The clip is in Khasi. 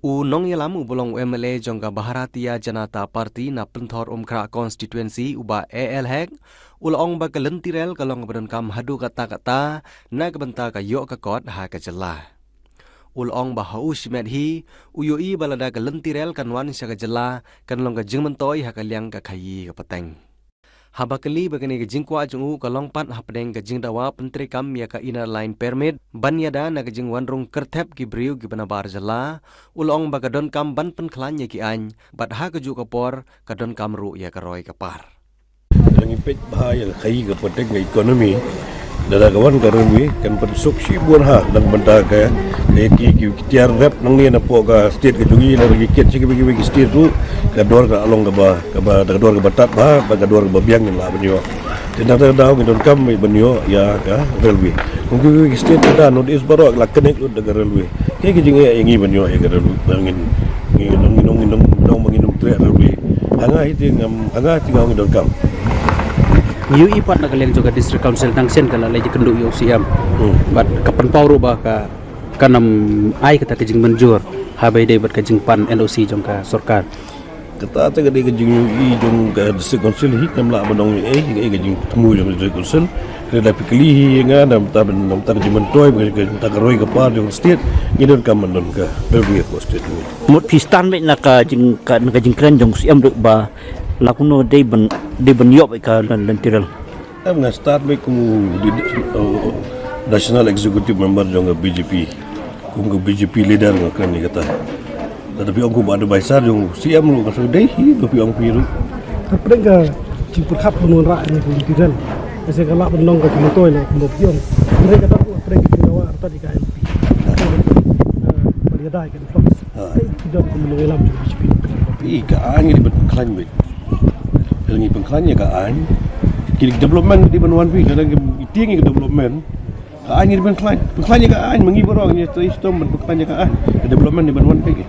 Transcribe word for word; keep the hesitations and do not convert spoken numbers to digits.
U nongïalam u ba long u M L A jong ka Bharatiya Janata Party na Pynthorumkhrah Constituency, u Bah A L Hek, u la ong ba ka lynti rel ka long kaba donkam haduh katta-katta na ka bynta ka ïoh ka kot ha ka jylla. U la ong ba ha u shimet hi, u ïohi ba lada ka lynti rel kan wan sha ka jylla, kan long ka jingmyntoi ha ka liang ka khaïi ka pateng. Haba kylli ba kane ka jingkwah jong u ka long pat hapdeng ka jingdawa pyntreikam ïa ka Inner Line Permit ban ïada na ka jingwan rung kyrthep ki briew kiba nabar jylla, u la ong ba ka donkam ban pynkhlaiñ ïa ki aiñ, bad ha kajuh ka por ka donkam ruh ïa ka roi ka par. Ngi peit bha ïa ka khaïi ka pateng, ka economy. Lada ka wan ka railway kan pynsuk shibun ha na ka bynta ka, ka ki, ki, ki tiar rep nangne napoh ka state ka jong ngi, lada ki kit sha kiwei kiwei ki state ruh, ka dor ka long kaba, kaba, ka dor kaba tad bha, bad ka dor kaba biang ngin lah ban ïoh. Te na kata ka daw ngi donkam ban ïoh ïa ka railway. Kum kiwei kiwei ki state, kata North East baroh la connect lut da ka railway. Kaei ka jingeh ïa ngi ban ïoh ïa ka railway, ba ngin, ngin ong, ngin ong, ngin ong, ngin ong ba ngin ym treh railway. Ha nga hi te ngam, ha nga hi te nga ong ngi donkam. Ngi ïohi pat na ka liang jong ka District Council, tang shen ka la leit kynduh ïa u C M. Hmm. Bad ka pynpaw ruh ba ka, kan ym ai kata ka jingmynjur haba ïadei bad ka jingpan N O C jong ka sorkar. Kata te ka dei ka jingïohi jong ka District Council hi, ngam lah ban ong ei, ei ka jingthmu jong ka District Council. Lada phi kylli hi ïa nga, na bynta, na bynta ka jingmyntoi, na bynta ka roi ka par jong ka state, ngi donkam ban don ka railway hapoh state ngi. Mut phi stad beit na ka jing, ka, na ka jingkren jong u C M ruh ba la kumno dei ban, dei ban ïoh beit ka lynti rel. Em, nga stad beit kum u, uh, National Executive Member jong ka B J P. Kum ka B J P leader nga kren ïa kata. Lada phi ong kum advisor jong u C M ruh, nga shu dei hi ba phi ong phi ruh. Hapdeng ka jingpyrkhat ban wanrah ïa ka lynti rel, ka shu ka lah ban long ka jingmyntoi, la kumba phi ong. Hynrei kata ruh hapdeng ka jingdawa artat ïa ka I L P. Ban ïada ïa ka influx. Ah. Kaei phi don kum u nongïalam jong ka B J P? Ïa ka aiñ ngi dei ban pynkhlaiñ beit. Lada ngi pynkhlaiñ ïa ka aiñ, ki development ki dei ban wan beit. Lada ngi tieng ïa ka development, ka aiñ ngi dei ban pynkhlaiñ. Pynkhlaiñ ïa ka aiñ, ma ngi baroh ngi trei shitom ban pynkhlaiñ ïa ka aiñ. Ka development dei ban wan beit.